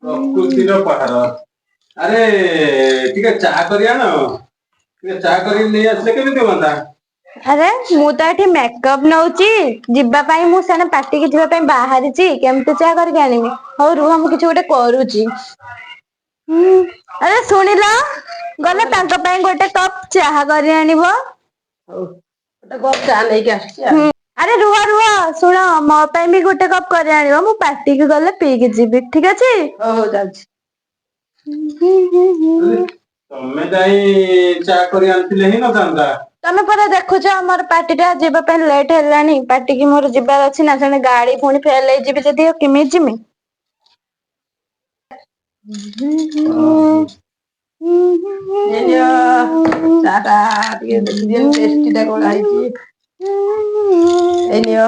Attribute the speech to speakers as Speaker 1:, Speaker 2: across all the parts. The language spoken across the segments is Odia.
Speaker 1: ପ୍ରକୃତିର ପାହାର। ଆରେ, ଟିକେ ଚା କରି ଆଣ। ଟିକେ ଚା କରି ନେଇ ଆସିଲେ କେମିତି ହୁଅନ୍ତା?
Speaker 2: ଆରେ, ମୁଁ ତ ଏଠି ମେକଅପ୍ ନଉଛି ଯିବା ପାଇଁ। ମୁଁ ସେଣେ ପାର୍ଟିକି ଯିବା ପାଇଁ ବାହାରିଛି। କେମିତି ଚା କରିକି ଆଣିବି? ହଉ ରୁହ, ମୁଁ କିଛି ଗୋଟେ କରୁଛି। ହୁଁ, ଆରେ ଶୁଣିଲ, ଗଲେ ତାଙ୍କ ପାଇଁ ଗୋଟେ କପ୍ ଚାହା କରି ଆଣିବ।
Speaker 3: ହଉ, ଗୋଟେ କପ୍ ଚା ନେଇକି ଆସୁଛି ଆଉ।
Speaker 2: ହୁଁ। ଆରେ ରୁହ ରୁହ, ଶୁଣ, ମୋ ପାଇଁ ବି ଗୋଟେ କପ୍ କରି ଆଣିବ। ମୁଁ ପାର୍ଟିକି ଗଲେ ପିଇକି ଯିବି, ଠିକ ଅଛି?
Speaker 3: ହଉ ହଉ, ଯାଉଛି।
Speaker 1: ତମେ ଯାଇ ଚା କରି ଆଣିଥିଲେ ହିଁ ନଥାନ୍ତା।
Speaker 2: ତମେ ପରା ଦେଖୁଛ, ଆମର ପାର୍ଟି ଟା ଯିବା ପାଇଁ ଲେଟ୍ ହେଲାଣି। ପାର୍ଟିକି ମୋର ଯିବାର ଅଛି ନା, ସେଣେ ଗାଡି ପୁଣି ଫେଲ ହେଇଯିବି ଯଦି ଆଉ କେମିତି ଯିମି?
Speaker 3: ଏଇ ନିଅ ଚା ଟା, ଟିକେ ଦେଖିଦିଅ ଟେଷ୍ଟି ଟା କଣ ହେଇଛି। ଏଇ ନିଅ।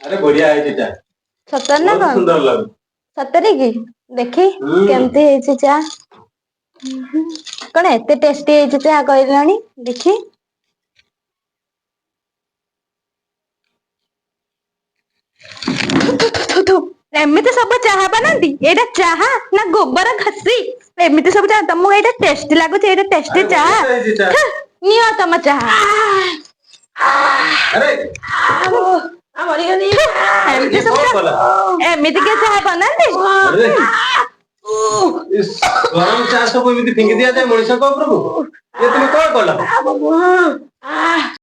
Speaker 1: ଆରେ, ବଢିଆ ହେଇଛି ଚା।
Speaker 2: ସତରେ ନା
Speaker 1: ବହୁତ
Speaker 2: କଣ?
Speaker 1: ସୁନ୍ଦର ଲାଗୁଛି।
Speaker 2: ସତରେ କି? ଦେଖି।
Speaker 1: ହୁଁ।
Speaker 2: କେମିତି ହେଇଛି ଚା? କଣ ଏତେ ଟେଷ୍ଟି ହେଇଛି ଚା କହିଲଣି? ଦେଖି। ଥୁ, ଥୁ, ଥୁ, ଥୁ, ଥୁ। ଏମିତି ସବୁ ଚାହା ବନାନ୍ତି? ଏଇଟା ଚାହା ନା ଗୋବର ଘଷି? ଏମିତି ସବୁ ଚାହା? ତମକୁ ଏଇଟା ଟେଷ୍ଟି ଲାଗୁଛି? ଏଇଟା ଟେଷ୍ଟି
Speaker 1: ଆରେ,
Speaker 2: ଚାହା?
Speaker 1: ବଢିଆ ହେଇଛି ଚା।
Speaker 2: ଥୁ, ନିଅ ତମ ଚାହା।
Speaker 1: ଆରେ,
Speaker 3: ମରିଗଲି।
Speaker 2: ଏମିତି
Speaker 1: ଇଏ
Speaker 2: ସବୁ
Speaker 1: କଣ
Speaker 2: ଚାହା
Speaker 1: କଲା?
Speaker 2: ଏମିତି କିଏ ଚାହା ବନାନ୍ତି?
Speaker 1: ଆରେ, ଇସ୍, ଗରମ ଚା ସବୁ ଏମିତି ଫିଙ୍ଗି ଦିଆଯାଏ ମଣିଷଙ୍କ ଉପରକୁ? ଇଏ ତୁମେ କଣ କଲ?